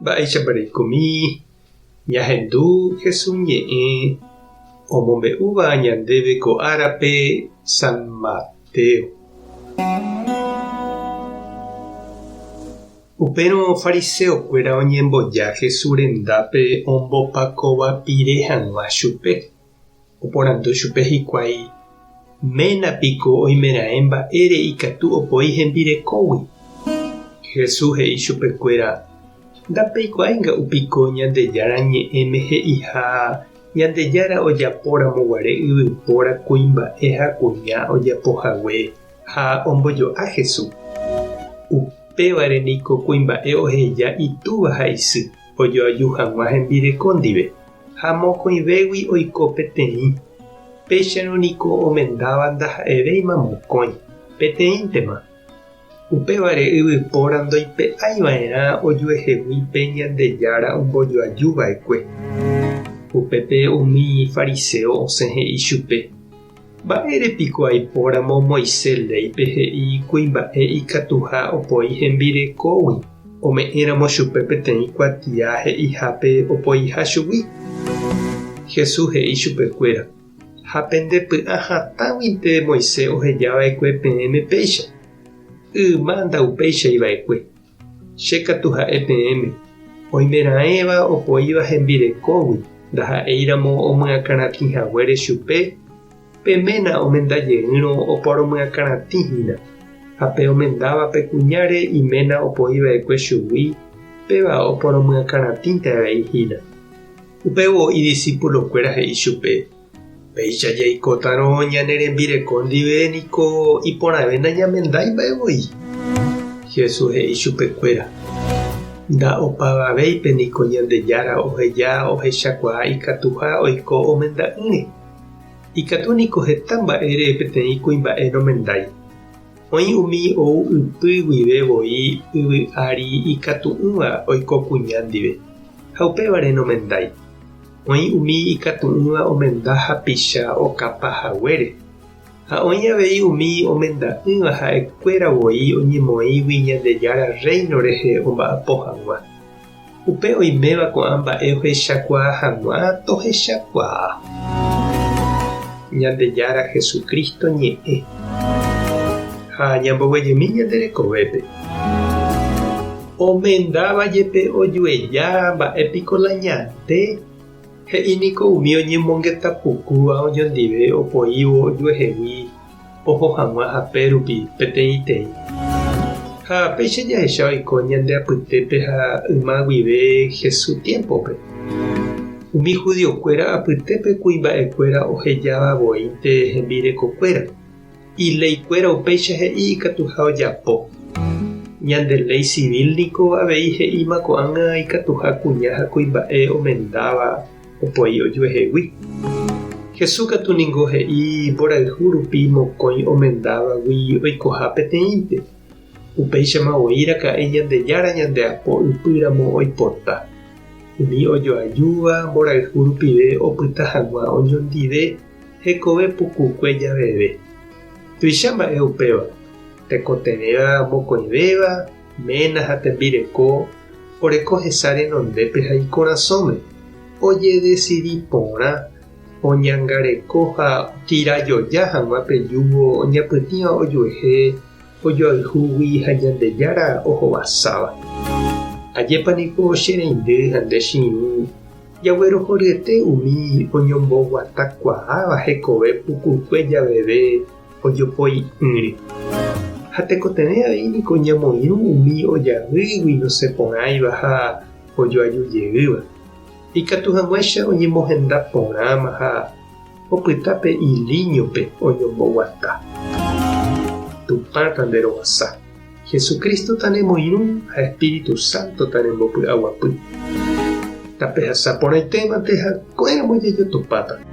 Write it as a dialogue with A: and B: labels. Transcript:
A: Mba'éichapa reikomi ñahendu Jesús ñe'ẽ omombe'úva ñandéve ko árape San Mateo. Upérõ fariseokuéra oñemboja Jesús rendápe ombopakovapire hag̃ua chupe. Oporandu chupe hikuái, Ména piko oimeraẽ mba'ére ikatu opoi hembirekógui? Jesús he'i chupekuéra, Ndapeikuaái nga'u piko Ñandejára Ñe'ẽme he'iha Ñandejára ojapóramo guare yvypóra kuimba'e ha kuña ojapo hague ha ombojo'a Jesús. Upévare niko kuimba'e oheja itúva ha isy ojoaju hag̃ua hembireko ndive. Ha mokõivégui oiko peteĩ. Péicharõ niko omendáva ndaha'evéima mokõi, peteĩntema. Upévare yvypóra ndoipe'ái va'erã ojuehegui pe Ñandejára ombojoaju va'ekue. Upépe umi fariséo osẽ he'i chupe, Mba'ére piko aipóramo Moisés léipe he'i kuimba'e ikatuha opoi hembirekógui ome'ẽramo chupe peteĩ kuatia he'ihápe opoiha chugui? Jesús he'i chupekuéra, Ha pende py'a hatãguinte Moisés oheja va'ekue peẽme péicha. Yma ndaupéichai va'ekue. Che katu ha'e peẽme, oimeraẽva opoíva hembirekógui ndaha'éiramo omyakãratĩ haguére chupe, pe ména omenda jeýrõ oporomyakãratĩ hína, ha pe omendáva pe kuñáre iména opoi va'ekue chugui, péva oporomyakãratĩnte avei hína. Upévo idisipulokuéra he'i chupe, Péicha jaikótarõ ñane rembireko ndive niko iporãve nañamendái mba'e voi. Jesús he'i chupekuéra, Nda'opavavéipe niko Ñandejára oheja ohechakuaa ikatuha oiko omenda'ỹre. Ikatu niko heta mba'ére peteĩ kuimba'e nomendái. Oĩ umi ou ypy guive voi yvy ári ikatu'ỹva oiko kuña ndive, ha upévare nomendái. Oĩ umi ikatu'ỹva omenda hapicha okapa haguére, ha oĩ avei umi omenda'ỹva ha'ekuéra voi oñemoĩgui Ñandejára Rréino rehe omba'apo hag̃ua. Upe oiméva ko'ã mba'e ohechakuaa hag̃ua tohechakuaa. Ñandejára Jesucristo ñe'ẽ. Ha ñamboguejymi ñande rekovépe. Omendáva jepe ojueja mba'e piko la ñande, he'i niko umi oñemongeta pukúva oñondive opoívo ojuehegui oho hag̃ua hape rupi peteĩteĩ. Ha péicha jahecha oiko ñande apytépe ha yma guive Jesús tiémpope. Umi judiokuéra apytépe kuimba'ekuéra ohejáva voínte hembirekokuéra. Ileikuéra upéicha he'i ikatuha ojapo. Ñande léi civil niko avei he'íma ko'ág̃a ikatuha kuña ha kuimba'e omendáva opoi ojuehegui. Jesús katu ningo he'i mborayhu rupi mokõi omendávagui oikoha peteĩnte. Upéichama voi raka'e Ñandejára ñandeapo ypýramo oipota. Umi ojoajúva mborayhu rupive opyta hag̃ua oñondive hekove pukukue javeve. Tuicha mba'e upéva, tekotevẽva mokõivéva, ména ha tembireko, oreko hesa renondépe ha ikorasõme, ojedesidi porã, oñangareko ha otirajoja hag̃ua pe júgo oñapytĩva ojuehe ojoayhúgui ha Ñandejára ohovasáva. Ajépa niko che reindy ha nde che irũ Jaguerohoryete umi oñomboguatakuaáva hekove pukukue javeve ojopoi'ỹre. Ha tekotevẽ avei niko ñamoirũ umi ojavýgui nosẽporãiva ha ojoajujeýva, ikatu hag̃uáicha oñemohenda porãma ha opyta pe ilíñope oñomboguata. Tupã tanderovasa. Jesucristo tanemoirũ ha Espíritu Santo tanembopy'aguapy. Tapehasa porãitémante ha ko'ẽramo jajotopáta.